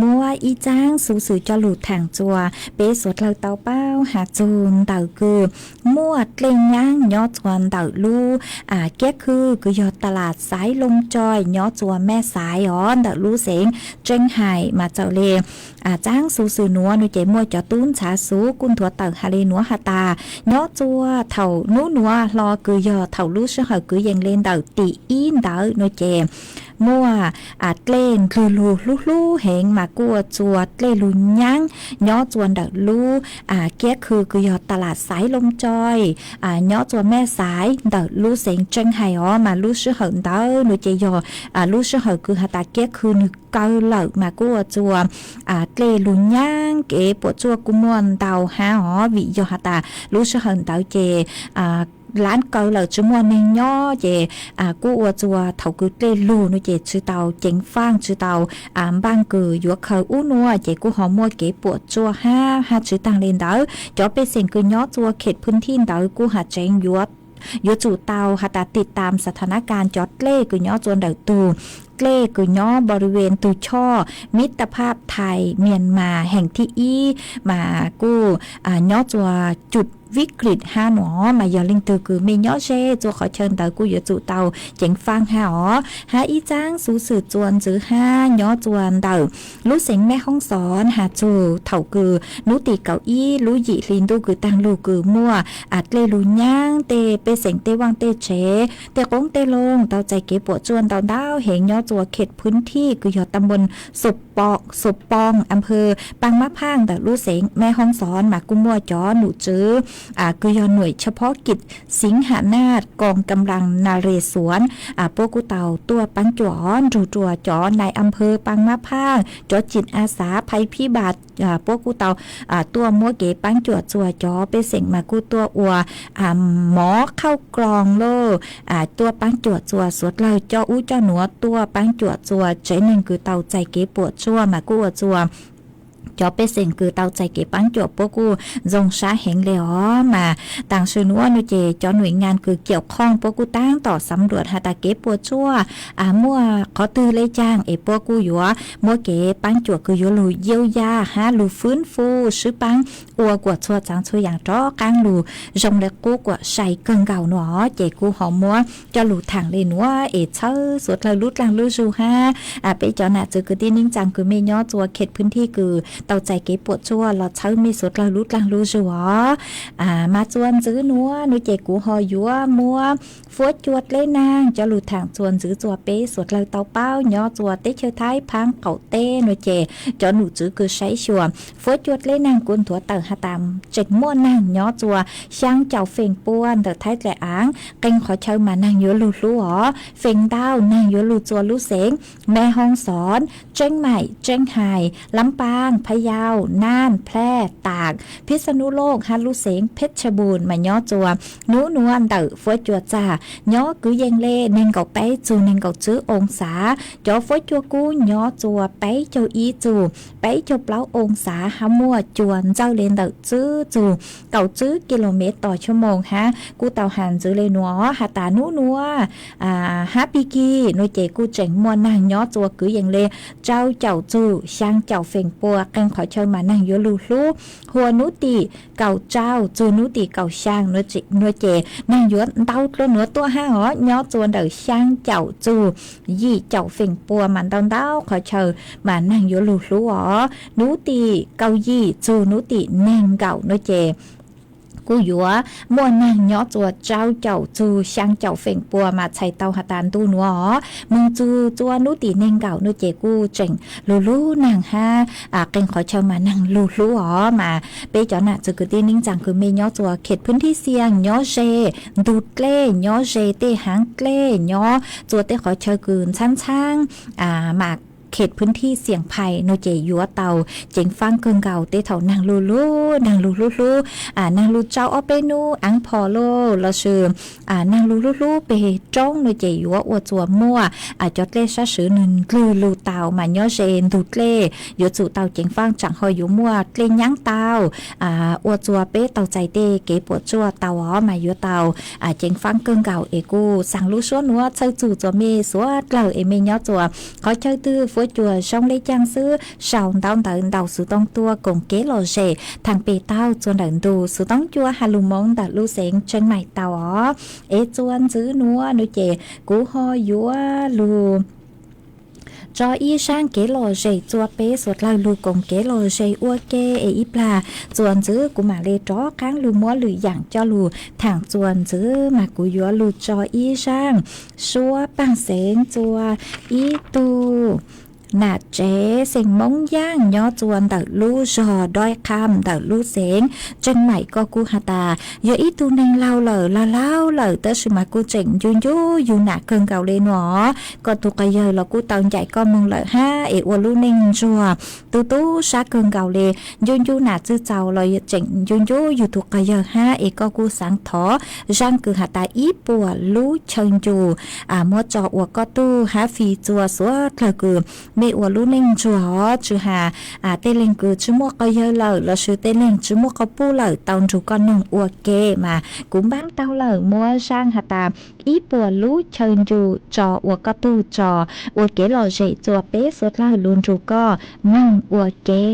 มั่วอี้จั้งสูสื่อจอหลู่ถางจัว เปสวดเลาเตาเป้า หาจูนเต๋ากือ มั่วเกล้งยั้ง ย้อจัวเต๋าลู่ อ่า เกียกคือ กือยอตลาดสายลมจอย ย้อจัวแม่สาย อ๋อ เต๋าลู่เสง เจียงใหม่ มาเจ้าเล อ่า จั้งสูสื่อหนัว นัวเจ มั่วจ๋อตุ้นสาสู กุนถัวเต๋าหาเลหนัวหาตา ย้อจัวเถาหนูหนัว ฮลอกือยอเถาลู่เซาะเหาะ กือเย็งเลนเต๋า ตี๋อี้เต๋า นัวเจ มั่ว อ่า เกล้งคือลู่ลู่ลู่เหง มากั๋วจัวเกล้งลู่ยั้ง ย้อจัวเต๋าลู่ อ่า เกียกคือ กือยอตลาดสายลมจอย อ่า ย้อจัวแม่สาย เต๋าลู่เสง เจียงใหม่ อ๋อ มาลู่เซาะเหาะเต๋า นัวเจ ยอ อ่า ลู่เซาะเหาะ กือหาตาเกียกคือ นึ่งเกาเหล่า มากั๋วจัว อ่า เกล้งลู่ยั้ง เก๋ปวดจั่วกู้มั่วเต๋า ฮา อ๋อ วิยอหาตา ลู่เซาะเหาะเต๋าเจ อ่า ร้านเกาเหล่าจื้อมั่วเน่งย้อเจ อ่า กั๋วจัวเถากือเกล้งลู่ นัวเจ จื้อเต๋าเจ๋งฟั่ง จื้อเต๋า อ่า บั้งกือ หยวกเข่าอู้นัว เจ กั๋วฮอมั่วเก๋ปวดจั่ว ฮา ฮา จื้อตางเลนเต๋า จ๋อเปเสียงกือย้อจัวเขตพื้นที่เต๋า กั๋วหาเจ๋ง หยวก หยวกจู๋เต๋า หาตาติดต๋ามสถานการณ์ จ๋อเกล้งกือย้อจัวเต๋า ตู่ เกล้งกือย้อบริเวณ ตู่ช่อมิตรภาพไทยเมียนมาแห่งตี้อี้ มากั๋ว อ่า ย้อจัวจุดวิกฤต ฮา หนอ มายอเล่ง ตู่ กือเมย์ย้อเจ้ จัวขอเชิญเต๋า กั๋วหยวกจู๋เต๋า เจ๋งฟั่ง ฮา อ๋อ ฮา อี้จั้งสูสื่อจวนจื้อ ฮา ย้อจัวเต๋า ลู่เสงแม่ฮ่องสอน หาจู๋เถากือ หนูตี๋เก่าอี้ ลู่หยี่ ฮลิน ตู้ กือตางลู่ กือมั่ว อ่า เกล้งลู่ยั้ง เต้เปเสียง เต้ว่าง เต้เฉ เต้โก๊ง เต้ลง เต๋าใจ๋เก๋ปวดจั่วเต๋าดาวเหง ย้อจัวเขตพื้นที่ กือยอตำบลสุบปอง สุบปอง อำเภอปางมะพร้าว เต๋าลู่เสงแม่ฮ่องสอน มากั๋วมั่วจ๋อหนูจื้อ อ่า กือยอหน่วยเฉพาะกิจสิงหนาฏ กองกำลังนเรศวร อ่า ปวกกู้เต๋าตั้วปางจั่ว ดูตั๋วจ๋อนายอำเภอปางมะพร้าว จ๋อจิตอาสาภัยพิบัติ อ่า ปวกกู้เต๋า อ่า ตั้วมั่วเก๋ปางจั่วจั่วจ๋อเปเสียง มากั๋วตั้วอัว อ่า หมอเข้ากล่องโล่ อ่า ตั้วปางจั่วจั่ว สวดเล่าเจ้าอู้เจ้าหนัว ตั้วปางจั่วจั่ว เจ๋งเน่ง กือเต๋าใจ๋เก๋ปวดจั่ว มากั๋วจัว จ๋อเปเสียง กือเต๋าใจ๋เก๋ปางจั่ว ปวกกู้ ทรงช้าเหงเลย อ๋อ มา ตางซื่อนัว นัวเจ จ๋อหน่วยงาน กือเกี่ยวข้อง ปวกกู้ตั้งต่อสำรวจ หาตาเก๋ปวดจั่ว อ่า มั่วขอตื้อเลยจ้าง เอ ปวกกู้หยวก มั่วเก๋ปางจั่ว กือหยวกลู่เยียวยา ฮา ลู่ฟื้นฟู ซื้อปางอัวกั๋วจั่วจ๋างจั่วหยาง รอกั้งลู่ ทรงเล็กกู้กั๋วใส่เกิ่งเก่าหนอ เจ กั๋วฮอมั่ว จ๋อหลู่ถางเลหนัว เอ เจ้า สวดเล่าลู่กลางลู่จู๋ ฮา อ่า เป๋จ๋อหนาจื้อ กือตี้นิ่งจัง กือเมย์ย้อจัวเขตพื้นที่ กือเต๋าใจ๋เก๋ปวดจั่ว รอเจ้า เมย์สวดเล่าลู่กลางลู่จู๋ อ๋อ อ่า มาจวนจื้อนัว นัวเจ กั๋วฮอหยวกมั่ว ฟัวจวดเล่นาง จ๋อหลู่ถางจวนจื้อจัว เป๋สวดเล่าเตาเป้า ย้อจัวเต๊ะเชียวไท้ พังเก๋าเต๊ะ นัวเจ จ๋อหนูจื้อ กือใช้ชัว ฟัวจวดเล่นาง กุนตั๋วเต๋า หาต๋าม เจ๋งมั่วนัง ย้อจัว ฮางเจ้าเฝ่งปัว เต๋าไท้แตละอัง เก่งขอเชิญ มานั่งหยวกลู่ลู่ อ๋อ เฝ่งดาว นั่งหยวกลู่จัวลู่เสง แม่ฮ่องสอน เจียงใหม่ เจียงใหม่ ลำปาง พะเยา น่าน แพร่ ตาก พิษณุโลก ฮา ลู่เสง เพชรบูรณ์ มาย้อจัว หนูหนัวเต๋า ฟัวจวดจ้า ย้อกือเย็งเล เน่งเก๋าแป๊ย จูเน่งเก๋าจื้อองศา จ๋อฟัวจวดกู้ ย้อจัว แป๊ยเจ้าอี้ จูแป๊ยเจ้าเปล้าองศา ฮามั่วจวนเจ้าเลนเต๋า จื้อ จู เก๋าจื้อกิโลเมตรต่อชั่วโมง ฮา กู้เต๋าหันจื้อเลหนัว หาต๋าหนูหนัว อ่า ฮาปีกี นัวเจ กู้เจ๋งมั่วนัง ย้อจัวกือเย็งเล เจ้าเจ้า จู ฮางเจ้าเฝ่งปัว เก่งขอเชิญ มานั่งหยวกลู่ลู่ หัวหนูตี๋เก๋าเจ้า จูหนูตี๋เก๋าฮาง นัวเจ นัวเจ นั่งหยวกเต๋าตั๊วหนัวตั๊ว ฮา อ๋อ ย้อจัวเต๋า ฮางเจ้า จู ยี่เจ้าเฝ่งปัว มาเต๋าเต๋า ขอเชิญ มานั่งหยวกลู่ลู่ อ๋อ หนูตี๋เก๋ายี่ จูหนูตี๋เน่งเก๋า นัวเจ กู้หยวกมั่วนัง ย้อจัว เจ้าเจ้า จู ฮางเจ้าเฝ่งปัว มาใส่เต๋าหาต๋าหนูหนัว อ๋อ เมืองจู จัวหนูตี๋เน่งเก๋า นัวเจ กู้เจ๋ง ลู่ลู่นัง ฮา อ่า เก่งขอเชิญ มานั่งลู่ลู่ อ๋อ มา เป๋จ๋อหนาจื้อ กือตี้นิ่งจัง กือเมย์ย้อจัว เขตพื้นที่เสี่ยง ย้อเจ ดูดเกล้ ย้อเจ เต้หางเกล้ ย้อจัว เต้ขอเชิญ กือชั้นช้าง อ่า มา เขตพื้นที่เสี่ยงภัย หนูเจ๋ย หยัวเต่าเจ๋งฟังเกิ่งเก่า เต๊อะเถ่านังลูลู นังลูลูลู อ่า นังลูเจ้าอ้อเป้หนู อังผ่อโล ลอซือ อ่า นังลูลูลู เปโจ๊ง หนูเจ๋ย หยัวอัวจัวมั่ว อ่า จอเต้ซะสือนึ่ง กลือลูเต่า มาย้อเซนดูเต้ หยัวสู่เต่าเจ๋งฟัง จั่งฮอยหยัวมั่ว เต้ยั้งเต่า อ่า อัวจัวเป๊ะเต่าใจ๋เต้ เก๋ปวดจั่วเต่าอ๋อ มาหยัวเต่า อ่า เจ๋งฟังเกิ่งเก่า เอกู สังลูซัวหนัว เซาจู๋จัวเมย์ สัวเต๋าเอเมย์ย้อจัว ขอเจ้าตื้อฟัวจั่ว ช่องเล็กจ้างซื้อ เสาเต๋าเต๋าเต๋า สูต้องตั้ว ก๋งเก๊หล่อเจ๋ ทางเปเต้า จัวเต๋าดู สูต้องจั่ว หาลูมองเต๋าลูเสง เจียงใหม่เต๋าอ๋อ เอจวนจื้อหนัว หนูเจ๋ย กูฮอยหยัวลู จออี้ซ้างเก๊หล่อเจ๋ จัวเป๊ะสัวเต๋าลูก๋งเก๊หล่อเจ๋ อัวเก๊ เออี้ปลา จวนจื้อ กูหมาเลจ๊อ ค้างลูมัวหลู่หยั่งจ้อลู ถ่างจวนจื้อ มากูหยัวลูจออี้ซ้าง ซัวปังเสง จัวอี้ตู้ หนาเจ๋ เสงมงย่าง ย้อจวนเต๋าลู่ ซอด้อยค่ำเต๋าลู่เสง เจียงใหม่ก็กู้หาตา ยออี้ตู้เน่งเล่าเหล่า เล่าเล่าเหล่า เต๊อะซือมากู้เจ๋งยูยู ยูหนาเกิ่งเก่าเลยหนอ ก็ถูกกระเยาะ ลอกู้เตาใหญ่ก็มงเหล่าห้า เออัวลู่เน่งจั่ว ตู้ตู้ซะเกิ่งเก่าเลย ยูยูหนาจื้อเจ้า ลอเจ๋งยูยู อยู่ถูกกระเยาะห้า เอก็กู้สังถอ จ้างกือหาตาอี้ปัวลู่เชิงอยู่ อ่า มัวจออัวก็ตู้ หาฟรีจั่วสัวเต๋ากือ เมย์อัวลู่เน่งจั่ว จื้อหา อ่า เต้เล่งกือ จื้อมั่วก็เยาะเหล่า ลอซือเต้เล่ง จื้อมั่วก็ปู้เหล่า เตาถูกก็นึ่ง อัวเก๊ มา กูบ้างเตาเหล่า มัวจ้างหาตา อี้ปัวลู่เชิงอยู่ จออัวก็ตู้ จอ อัวเก๊หล่อเจ๋ จัวเป๊ะสัวเต๋าลูถูกก็นึ่ง อัวเก๊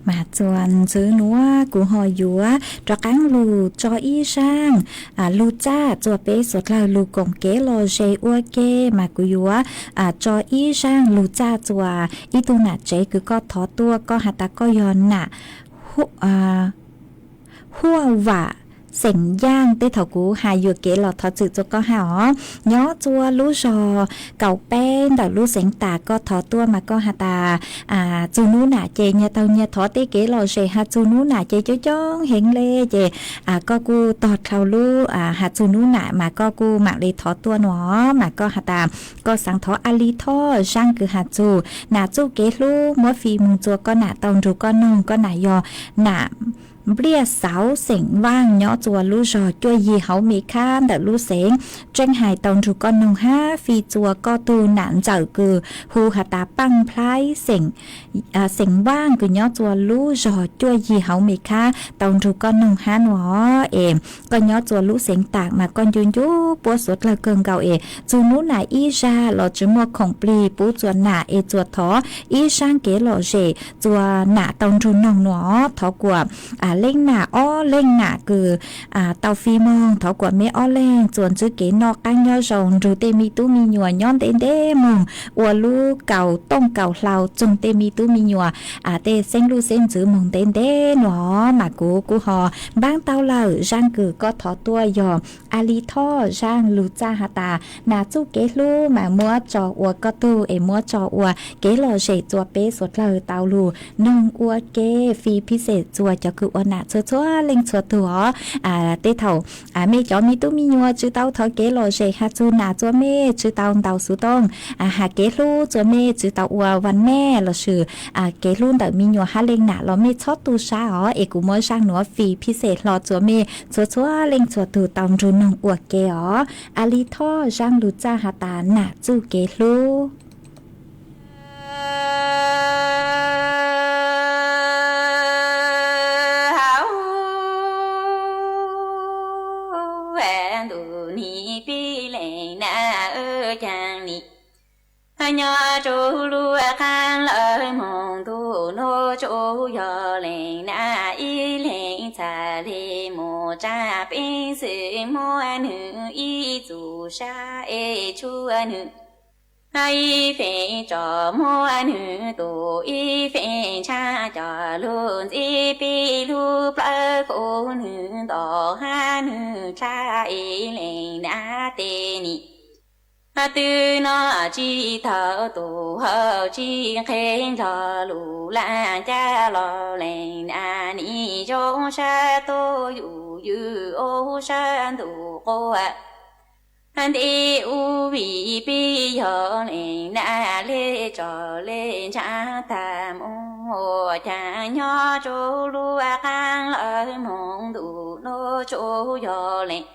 Mas txuas ntxwv nuav kuv ho yuav rov qaab lug tso ib zaaj, a, lug txaj txuas peb suav dlawg lug koom kev lom zem ua ke, mas kuv yuav, a, tso ib zaaj lug txaj txuas ib tug nam tsev kws koj thov tuaj, koj has tas koj yog nam Hu-, a, Huaj Vam xeem Yaaj. Tej thaum kuv has yuam kev los thov txwm txuas koj hab os. Nyob txuas lub zog kaum peb ntawm lub xeev Tam, koj thov tuaj mas koj has tas, a, txug nub nam ces nyag taug nyag thov tej kev lom zem has txug nub nam ces coob coob heev le, ces, a, koj kuj tog dlhau lub, a, has txug nub nam mas koj kuj maam le thov tuaj nuav, mas koj has tas koj xaav thov A Li Thoj zaaj kws has txug nam txuj kev hlub, muab fij moog txuas koj nam tau nrug koj noog. Koj nam yog nam Npliaj Xauv xeem Vaaj nyob txuas lub zog cuaj yig hauv Mes Khab ntawm lub xeev Tseeb Hais tau nrug koj noog hab fij txuas koj tug nam ntxawm kws hu has tas Paaj Nplaib xeem, a, xeem Vaaj kws nyob txuas lub zog cuaj yig hauv Mes Khab tau nrug koj noog hab nuav. Es koj nyob txuas lub xeev Tam mas koj ncu ncu puab suav dlawg kawg nkaus es txug nub nam ib zag los tsi muaj khoom plig pub txuas nam es txuas thov ib zaaj kev lom zem txuas nam tau nrug noog nuav. Thov kuas, a, leej nam ob leeg nam kws, a, tau fij moog, thov kuas meb ob leeg txuas ntxwb kev noj qaab nyob zoo nrug tej me tub me nyuam nyob ntev ntev moog, ua lub kaus tooj kaus hlau txug tej me tub me nyuam, a, tej xeeb luj xeeb ntxwv moog ntev ntev nuav. Mas kuv kuj ho npaab tau lawm zaaj kws koj thov tuaj yog A Li Thoj zaaj lug txaj has tas nam txuj kev hlub, mas muab tso ua koj tug es muab tso ua kev lom zem txuas peb suav dlawg tau lug noog ua ke, fij phij xem txuas cov kws ua nam txhua txhua leej txhua tug os. A, tej thaum, a, mej cov me tub me nyuam tsi tau thov kev lom zem has txug nam txuas mej tsi tau ntaus xuv tooj, a, has kev hlub txuas mej tsi tau ua vas mej los sis, a, kev hlub ntawm me nyuam hab leej nam los mej txhob tu sab os, es kuv muab zaaj nuav fij phij xem hlo txuas mej txhua txhua leej txhua tug tau nrug noog ua ke os. A Li Thoj zaaj lug txaj has tas nam txuj kev hlub. Ntuj ni pib leej nam caag ni, nyob rua lub qaab lawv moog ntuj nuav tsuas yog leej nam ib leeg txhaj le moog tsaa peev xwm muab nwg ib txuj sab es tshuav nwg ib feem tso, muab nwg tu ib feem ntshaab coj lug ntxib peb lub plawv kov nwg nto hab nwg dlha es leej nam teg ni. Twb noj tsi tau tug hau tsi qhe nrog lug laaj cab los leej nam ni zoo sab tuab yug ywm ua sab ntuj quas. Ntxim ua vim peb yog leej nam le tso le ntshaab tag mus, caag nyob rua lub qaab lawv moog ntuj nuav tsuas yog leej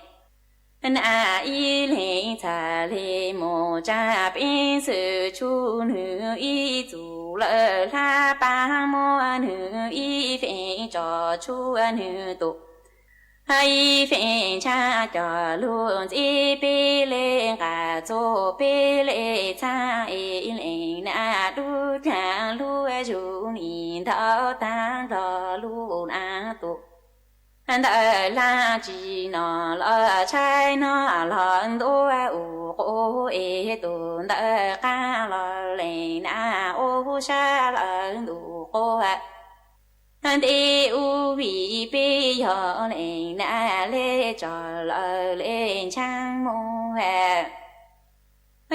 nam ib leeg txhaj le moog tsaa peev xwm tshuav nwg ib txuj lawm hlab paab, muab nwg ib feem tso tshuav nwg tu ib feem ntshaab coj lug ntxib peb le nqaa txug peb le txhaab es leej nam lub caag lub zug ni ntau taag nrog lub nam tu. Ntawm laaj tsi noj los tshaib noj los ntuav ua quv es tug ntawm qaab los leej nam ua sab lawm ntuj quas. Ntxim ua vim peb yog leej nam le tso lawm le ntshaab mus.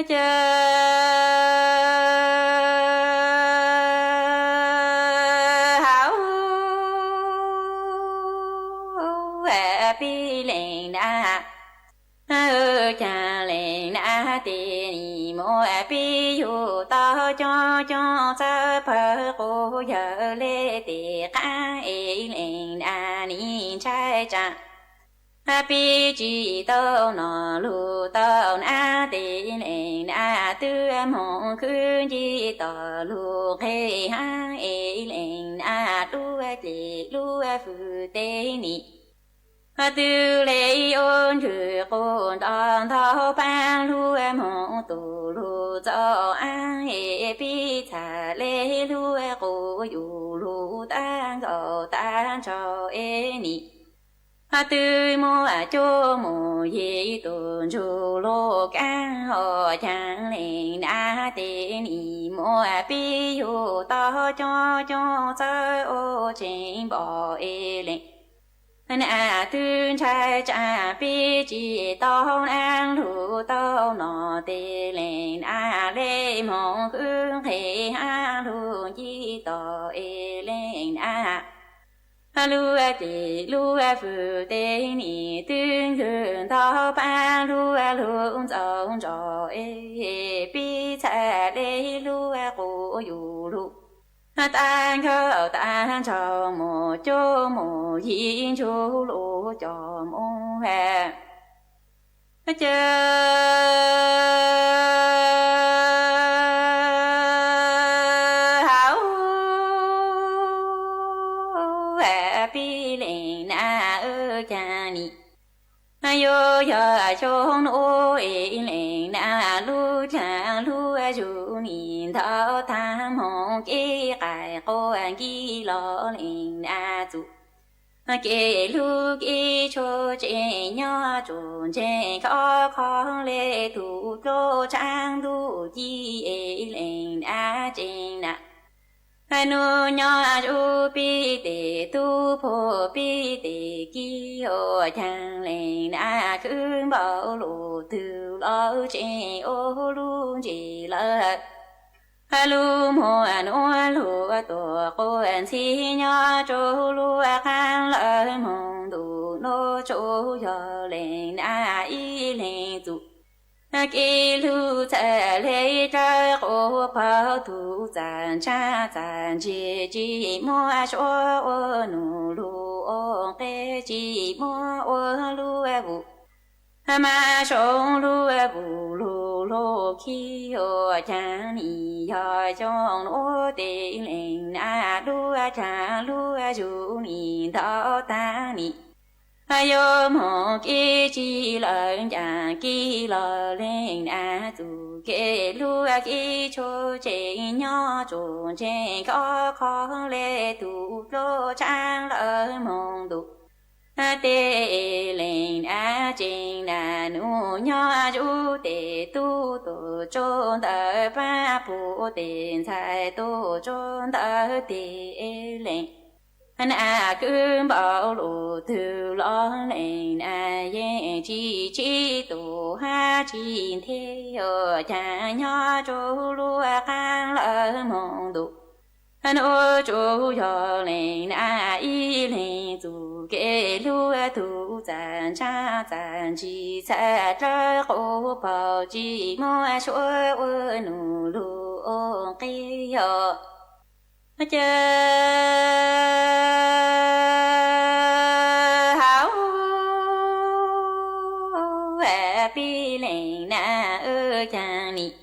Ca hauv peb leej nam, ca leej nam teg ni muab peb yug tau coob coob txawv pawg quas yawg le tes qaab es leej nam ni ntshai tsaa. Peb tsi tau noj lug tau nam tes leej nam twb moog khwv nce tog lug nqeg hab es leej nam lub ceg lub fwj teg ni. Twb le ua ntswg quas nto ntau paab lug moog tu lug txaus aab es peb txhaj le lug quas ယူလူ တၢ်ဂီၤတၢ်စီၤအဲၣ်နံၣ် အတုၤမွဲကၠိမိၢ်ယံၤ တူၢ်စူၤလိကၣ် အိၣ်ကၠၢ်လ့ၣ်နၤ တ့ၢ်နံၣ်မိၢ်ပံယိၣ် တီကၠိကၠိ သၢအိၣ်ကၠ့ဘီၣ်အဲၣ်လ့ၣ် နၤတုၤဆဲးကၠၢ်ပ့စံၣ် တီနၢ်လူၤတီနီၢ် တ့ၢ်လ့ၣ်နၤ လၢမိၢ်ဃုဃ့ဟါလူၤ ကံတီၢ်အဲၣ်လ့ၣ်နၤ လူၤတ့ၢ်လူၤဖုး တ့ၢ်နံၣ်တုၤဂုၤတီပၢ် လူၤလူၤစီၤစီၤအဲၣ် ပံဆဲးလ့ၣ်လူၤကိးယူလူ တၢ်ဂီၤတၢ်စီၤမိၢ် ကၠိမိၢ်ယံၤ စူၤလိကၠိမိၢ်ဟဲ ကၠိ ဟါအူ ပံလ့ၣ်နၤဧၢ ကၠၢ်နံၣ် ယိယီဆိနအိၣ်အဲၣ်လ့ၣ်နၤ လူၤကၠၢ်လူၤစူၤနံၣ် ဒီးတၢ်မိၢ်က့ၤကဲကိး ကံလီၤလ့ၣ်နၤ သူ က့ၤလူၤက့ၤဆိ ကၠ့ညီဆိ ကၠ့ခီခီလ့ၣ် သူကျိၣ်ဆၣ်သူ ကံအဲၣ်လ့ၣ်နၤ ကၠ့နၤ နူညီဆိ ပံတ့ၢ်သူဖိ ပံတ့ၢ်ကံ အိၣ်ကၠၢ်လ့ၣ်နၤ ခုဘီလိာ်တုၤလီၤ ကၠ့အိၣ်လူၤကၠ့လၢ လူၤမိၢ်နူၤလူၤတီကိး ဆံညီဆိ လူၤဃၣ်လၢမိၢ်ဒိၣ် နူဆိယီၤလ့ၣ်နၤ အံၤလ့ၣ်သူ က့ၤလူၤဆဲးလ့ၣ်တြၢကိး ဖီသူၣ် သၣ်ဆၣ်သၣ်ကၠ့ ကၠ့မိၢ်ဆိအိၣ်နူၤလူၤအိၣ်က့ ကၠ့မိၢ်အိၣ်လူၤဝူၤ မၤဆိလူၤဝူၤ လူၤလိာ်ခံ အိၣ်ကၠၢ်နံၣ် ယီၤဆိ အိၣ်တ့ၢ်လ့ၣ်နၤ လူၤကၠၢ်လူၤစူၤနံၣ် ဒီးတၢ်နံၣ် ယိမိၢ်က့ၤကံလီၤ ကၠၢ်ကံလီၤလ့ၣ်နၤ သူက့ၤလူၤက့ၤဆိ ကၠ့ညီဆိ ကၠ့ခီခီလ့ၣ် သူကျိၣ်ဆၣ်လၢမိၢ်ဒိၣ် တ့ၢ်လ့ၣ်နၤ ကၠ့နၤ နူညီဆိ တ့ၢ်သူတီၤ ကၠိတီၤ ပၢ်ဖိတ့ၢ် ဆဲးတီၤ ကၠိတီၤ တ့ၢ်လ့ၣ် နကုဘီလိာ်တုၤလီၤလ့ၣ်နၤ ယဲၢ်ဆံဆံတီၤ ဟါဆံထ့ၣ် အိၣ်ကၠၢ်ညီဆိ လူၤဃၣ်လၢမိၢ်ဒိၣ် နူဆိယီၤလ့ၣ်နၤ အံၤလ့ၣ်သူ က့ၤလူၤသူၣ် သၣ်ဆၣ်သၣ်ဆံ ဆဲးတြၢကိး ဖီကၠ့မိၢ်ဆိအိၣ်နူၤလူၤအိၣ်က့ယီၤ ကၠၢ် ဟါအူ ပံလ့ၣ်နၤဧၢ ကၠၢ်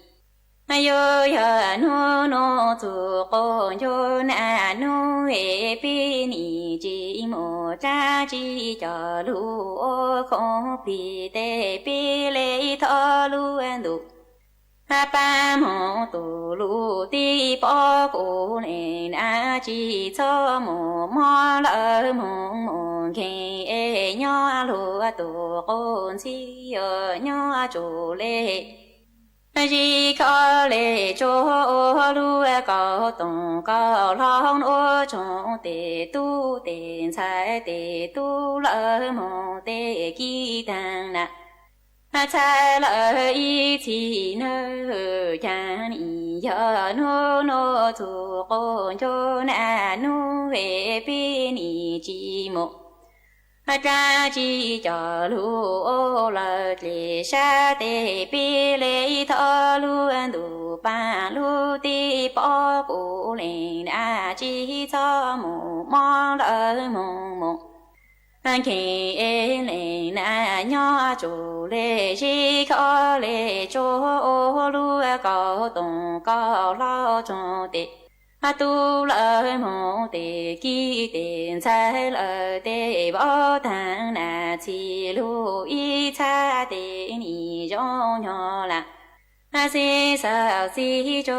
နံၣ် ယိယီနူၤနူၤသူၣ်ကိး ယိနၤနူၤဟ့ၣ် ပံနံၣ်ကၠ့မိၢ် တၢ်ကၠ့ကၠီလူၤအိၣ်ခိၣ် ပျံၤတဲပ့လ့ထီလူၤဒိၣ် ပၢ်မိၢ်တိၢ်လူၤတံၤ ပီကိးလ့ၣ်နၤ ကၠ့ဆီမိၢ် မီလၢမိၢ်မိၢ် ကၠ့အဲၣ် ညီလိာ်တီၤကိး ဆံယီၤညီဆိလ့ၣ် ယံၤခီလ့ၣ် ကၠိအိၣ်လူၤကီၢ် တီၢ်ကီၢ်လီၤ နူဆိတ့ၢ်သူၣ်တ့ၢ် ဆဲးတ့ၢ်သူၣ်လၢမိၢ် တ့ၢ်ကံတၢ်နၤ ဆဲးလၢအံၤ ဆံနၢ ကၠၢ်နံၣ် ယီၤနူၤနူၤသူၣ်ကိး ယိနၤနူၤဟ့ၣ် ပံနံၣ်ကၠ့မိၢ် တၢ်ကၠ့ကၠီလူၤအိၣ်လၢကျဲ ရှါတ့ၢ်ပ့လ့ထီလူၤဒိၣ် ပၢ်လူၤတံၤ ပီကိးလ့ၣ်နၤ ကၠ့ဆီမိၢ် မီလၢမိၢ်မိၢ် ကၠ့အဲၣ်လ့ၣ်နၤ ညီဆိလ့ၣ် ယံၤခီလ့ၣ် ကၠိအိၣ်လူၤကီၢ် တီၢ်ကီၢ်လီၤဆိတ့ၢ် အသူၣ်လၢမိၢ်တ့ၢ် ကံတ့ၢ် ဆဲးလၢတ့ၢ် ဘီတၢ်နၤ ဆံလူၤအံၤ ဆဲးတ့ၢ်နံၣ် ယီၤညီလၢ် စ့စၢ်စံကၠိတ့ၢ် ၸၢၢ်ဟးတ့ၢ် တူၺ်းအ့ၣ်ပ့အိၣ် ကၠီၣ်ကၠိပ့လ့ၣ် အသူၣ်ညိုက့လူဝဲ မၤ တြီၤ နဇု နွံ ကူႈႁေႃယွၤ လူၤမွဲ အီႇ ၸၢင်းသူ မူင်ႈတွၼ်ႈ ၸဝ်ႈလူႇ သၢင်ႈၸွမ်း ပဵၼ် ဢီႇ ၸွင်ႇၼႃႇ ၸိူဝ်ႉၵူႈတီႈ ၼိင်ႈၸၢင်ႇ သူတ်းလႆႈ တဝ်ႈပဝ်ႈ မႃး ၸၢင်းသူ မူင်ႈတွၼ်ႈ ၼွၼ်း ၸိုဝ်ႈသဵင် ယေႃႈ ၸဝ်ႈၵူႈတီႈ သဵင်မူင်းၸၢင်း တူဝ်ၵိူဝ်း သၢင်ႈ ၸၢင်းသူ ၼွၼ်း ယေႃႈ ၸိုဝ်ႈ တွၼ်ႈ သဵင်ၸၢင်း ယွၼ်ႉၸူး လူးယေႃႈ မႄးရႅမ် တႃႇ လူးသဵင်ၽြႄး ယေႃႈ တူဝ်ၵိူဝ်း သၢင်ႈ ၸၢင်းသူ ၼွၼ်း တူဝ်ၵိူဝ်း တင်ႈသိုဝ်ႈၼႆႉ ယေႃႈ ၼူႇယႃႇ သဵင်ၸၢင်း မူၼ်ႈၼုယုင်ႈ ၵိုဝ်းယဵင်ႈလႄႈ တႃႇ သၢင်ႈၸဝ်ႈပႆႇသုင် ယွၼ်ႉၸူး လူးယေႃႈ မႄးရႅမ် တႃႇ လူးသဵင်ၽြႄး ၼိူဝ်တဝ်ႈ တင်ႈသိုဝ်ႈၼႆႉ လႆႈၸူး ၼူးတီႈၵဝ်ႇ ဢေႃႈ လူးယီႇ လိၼ်းတူႉ မႃး ၸဝ်ႈၵူႈတီႈ ၸဝ်ႈတူႉၵေႇ ပူၺ်းယူႇ ဢူဝ်း ၶူဝ်းၸိုဝ်ႈ ၸူး ၼူးတီႈၵဝ်ႇယီႇ လူးယီႇ လိၼ်းတူႉ ၼွၼ်း ယူႇ ၸဝ်ႈမုင်ႈၾူင်းၵၢင်း လေႃႇသိုဝ်ႈ ၸဝ်ႈမုင်ႈသၢႆး ၸူး ၼူးတီႈၵဝ်ႇၸူး လူးယီႇ လိၼ်းတူႉ ၼွၼ်း မႃး ထေႃးမူဝ်း ၸၢင်းသူ ၼွၼ်း သၢင်ႈၸူး ဢီႇ ၸွင်ႇၼႃႇ ၸိူဝ်ႉၵူႈတီႈ ၼိင်ႈၸၢင်ႇ သူတ်းလႆႈ ၸဝ်ႈလႄႈ ၼွၼ်း သၢင်ႈၸူး ၸဝ်ႈၵူႈတီႈ သဵင်မူင်းၸၢင်း တင်ႈသေ တိုဝ်းသိုဝ်ႈ သိုဝ်ႈတူဝ်လဵင်ႉတိုၼ်းပႄႇ ဢေႃႈ ယွၼ်ႉၸူးႁူ ဢႃႇ တႄႉ ၸိူဝ်ႉထႆး ႁႃႉ ယွၼ်ႉၸူးလိုဝ်ႈ တႄႉ ၸိူဝ်ႉ တင်ႈသေ တိုဝ်းသိုဝ်ႈ ယေႃႈ ႁႃႉ တႃႇ မႄႈတဝ်ႈ ပဝ်ႈၸူး ၸဝ်ႈၵူႈတီႈ သဵင်မူင်းၸၢင်း လေႃႇသိုဝ်ႈ ပဝ်ႈၸူး တူဝ်တင်ႈသိုဝ်ႈၼႆႉ ယေႃႈ ၼူႇယႃႇ သဵင်ၸၢင်း ယွၼ်ႉၸူး လူးယေႃႈ မႄးရႅမ် လူးသဵင်ၽြႄး ၼူၵ်ႉၸေႇ တူၼ်ႈထူႇ ပၢင်းသၢႆး ပၢင်းလူး ဢေႃႈ ႁႃႉ သၢင်ႈၸူး ၸွမ်းၼင်ႇၸၢင်ႈ တင်ႈသေ သိုဝ်ႈတူဝ်လဵင်ႉတိုၼ်းပႄႇ သၢင်ႈၸူး ၸွမ်းသၢႆၸဝ်ႈဝၢဝ်း ၸိူဝ်းႁႃႉ သၢႆဝၢဝ်းၵိုဝ်း သၢႆဝၢဝ်းတီႈ တင်ႈသေ သိုဝ်ႈတူဝ်လဵင်ႉတိုၼ်းပႄႇ သၢင်ႈၸူး ၸွမ်း ဢႃႇ ၸူး ၸေးၸိုင်ႇ ၸေး တႃႇ ၽၢင်ႇ ၽၢင်ႇတူႉၺၢင်း ၽၢင်ႇသၢႆဝၢဝ်း တင်ႈသေ သိုဝ်ႈတူဝ်လဵင်ႉတိုၼ်းပႄႇ ဢေႃႈ တႄႉ ဢႃႇ ၵဝ်ႈမူၺ်ႉ ဢႃႇ တင်ႈသေ သိုဝ်ႈတူဝ်လဵင်ႉတိုၼ်းပႄႇ ယေႃႈ ႁႃႉ တႃႇ တဝ်ႈပဝ်ႈၸူး လႄႈ ၼူၵ်ႉၸေႇ တူၼ်ႈထူႇ ပၢင်းသၢႆး ပၢင်းလူး မႃး ယူႇ ဢူဝ်း ၶူဝ်းၸိုဝ်ႈ ၸူး ၼူးတီႈၵဝ်ႇယီႇ လူးယီႇ လိၼ်းတူႉ ၼွၼ်း ယူႇ ၸဝ်ႈမုင်ႈ ၾူင်းၵၢင်း လေႃႇသိုဝ်ႈ ၸဝ်ႈမုင်ႈသၢႆး ၸူး ၼူးတီႈၵဝ်ႇၸူး လူးယီႇ လိၼ်းတူႉ ၼွၼ်း တူဝ်သၢင်ႈ ၸၢင်းသူ ၼွၼ်း ယေႃႈ သိုဝ်ႈတူဝ်သဵင်ၸၢင်း ယွၼ်ႉၸူး လူးယေႃႈ မႄးရႅမ် တႃႇ လူးသဵင်ၽြႄး ယေႃႈ တူဝ်ၵိူဝ်း သၢင်ႈ ၸၢင်းသူ ၼွၼ်း မႃး ၵူႈႁေႃမူဝ်း ၸဝ်ႈလူႇ သၢင်ႈလႄႈ ၼွၼ်း ၸူး သူတ်းလႆႈ တဝ်ႈပဝ်ႈလႄႈ ၼွၼ်း ဢေႇ ၸူး ၸိုဝ်ႈ ၼွၼ်း ၼူၵ်ႉၸေႇ ၵူႈႁေႃယူႇ ဢႃႇ တေႃႇၵၢင်လူႇ ၸေႃး ဢီးသၢင်ႇ ၵႄႇလေႃႇသေ ၸူး ပႄႇ သူတ်းလႆႈ လူးၵွင်ႉ ၵႄႇလေႃႇသေ ဢူဝ်းၵႄႇ မႃး တႄႉ ထဝ်ႈသၢင်ႇ ၼွၼ်း ယေႃႈ ဢီးသၢင်ႇ တေႃႇၵၢင်ၵႃႈလေႃႇ ဝီႇ ယေႃႈ ႁႃႉ တႃႇ လူးသႂ်ႇႁႂ်ႈ ၵူႈသႂ်ႇသႂ်ႇ ၵၢင်ၵႃႈလႄႈ တိုဝ်းယူႇတၢင်းလႂ်ႁႃႉ သူၵိုဝ်းယဵင်ႈလႄႈ ဢႃႇ ၸိုဝ်ႈ ၸဝ်ႈၼႃႈတီႈလႂ် သိုဝ်ႈၵႄႇ ၵူႈၵူႈယူႇ လူး ၸေႃး ဢီးသၢင်ႇ သူဝ်း ပၢင်ႇသဵင် ၸူး ဢီးတူဝ်ႇ ၸိုဝ်ႈၸေး သဵင်ၵိူဝ်း ၼွၼ်း ၸူး လူးယေႃႈ ပႃႇၶႃႈၵဝ်ႇ လူးသဵင်တႃႇၵိူဝ်း ထေႃးတူဝ်ႈ ထေႃး မႃႇလီႇယၢင်ႇ သၢင်ႇ သူဝ်း ပၢင်ႇသဵင် ၵိူဝ်း ႁႃႉ တႃႇ ယူႇ ဝိုဝ်ႇ ၸဝ်ႈ ၸူႉၵႄႇ ယူႇၵေႃႈ မႃး ၵုမ်ႇပၢင်ႇတဝ်ႈလႃႈ သၢင်ႇ ၵိူဝ်းၵေႃႈ ထေႃးတူဝ်ႈ ဢေႇၵေႃႈ ႁႃႉ တႃႇ ၾီး ၸူး ဢီးၸွင်ႇ ၽွင်းယိုဝ်း သူဝ်း တႃႇ တဝ်ႈ ၸူး ၵေႃႈ ၼွင်ႉ မႃး မူဝ်း သၢင်ႇ ၼွၼ်း ၸေႃး ဢူဝ်း သၢင်ႇ တေႃႇၵၢင်ၵႃႈ ဢေႇ ဢူဝ်း ၸဝ်ႈ တဝ်ႈတဝ်ႈ ၸူး မႄႈ ၸူး လဵင်ႉ ၸူး တူဝ်ႈ ၵိူဝ်း လူၼ်ႉ ၸူး ၵူႈၼွင်ႉ ဢူဝ်း ၽွင်းယိုဝ်း ဢူဝ်းၵႄႇ ၸူး လူး သိုဝ်ႈႁႂ်ႈ ၵိူဝ်း ႁႃႉ တႃႇ သဝ်းလႄႈ မႃး မေႃၼွၼ်း ၵူႈၸူး ၸိုဝ်ႈ မႄႈ ပဝ်ႇလႄႈ ၼွၼ်း သိုဝ်ႈ ဢေႇ ပီႈၵိၼ်း သႂ်ႇ ၸူး ထဝ်ႈ လူး သိုဝ်ႈႁႂ်ႈ ၸိုဝ်ႈတဵင် ၸူး ၸဝ်ႈတဵင် ပဵၼ်မႃး တေႃႇၵၢင်လူႇ သိုဝ်ႈ ၸိုဝ်ႈ တူဝ်ႈ မေႃၼွၼ်း ထေႃးၵႂႃႇ မႄႈ ၸူး လဵင်ႉ ၸူး တူဝ်ႈ ၸိုဝ်ႈၵႄႇ ၼွၵ်ႈၵၢင် ယွၼ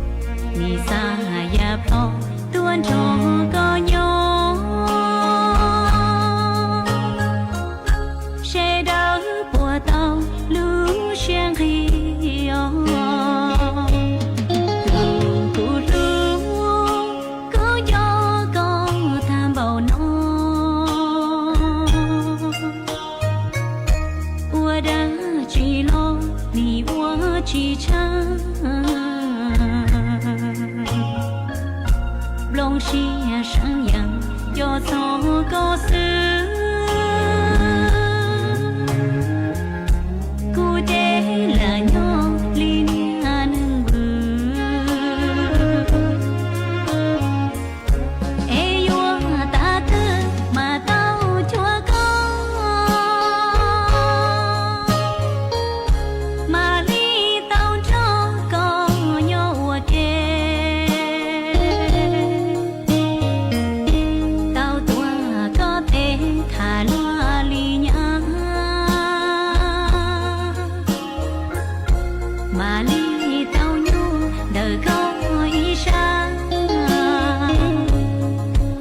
်းသူင်ႇ မူၺ်ႉၵႄႇ ၵၢင်ႉသႃႇ ယွၼ်းသူင်ႇ သူတ်းလႄႈ။ siap seem yees nco txog koj xwb. Kuv deb lawm nyob li niaj neeg vwm, es yuav tas twg mas tau cuag koj, mam li tau nrog koj nyob ua ke, tau tuav koj tes tham luag li nyab, mam li tau nyuj ntawm koj ib sab.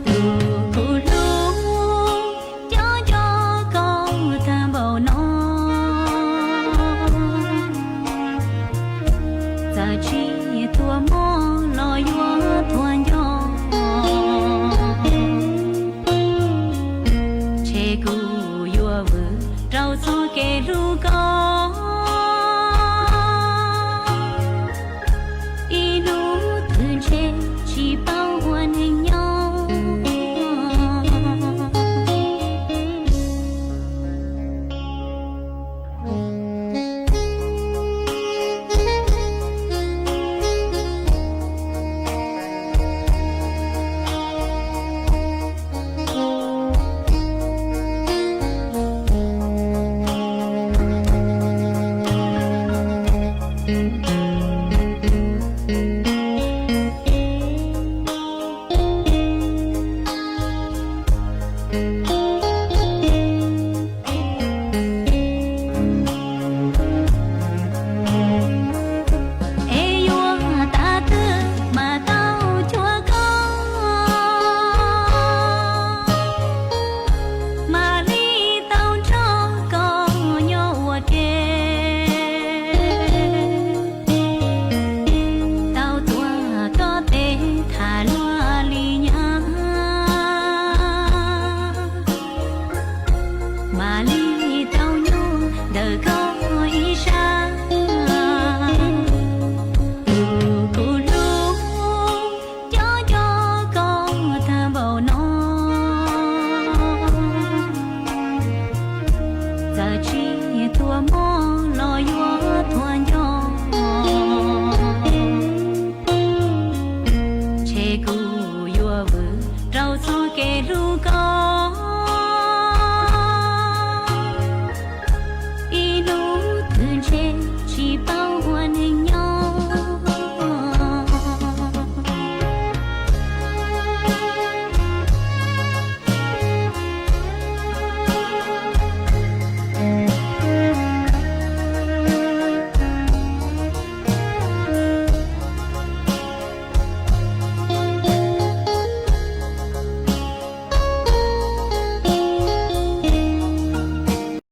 Tus kuv hlub, cob nco koj tag npaum no, txawm tsis tuag mob los yuav tuag nco, ntshe kuv yuav vwm rau txoj kev hlub koj. Ib hnub twg ntshe tsis paub ua neeg nyob. Es yuav tas twg mas tau cuag koj, mam li tau nrog koj nyob ua ke, tau tuav koj tes tham luag li nyab, mam li tau nyuj ntawm koj ib sab. Tus kuv hlub, cob nco koj tag npaum no, txawm tsis tuag mob los yuav tuag nco, ntshe kuv yuav vwm rau txoj kev hlub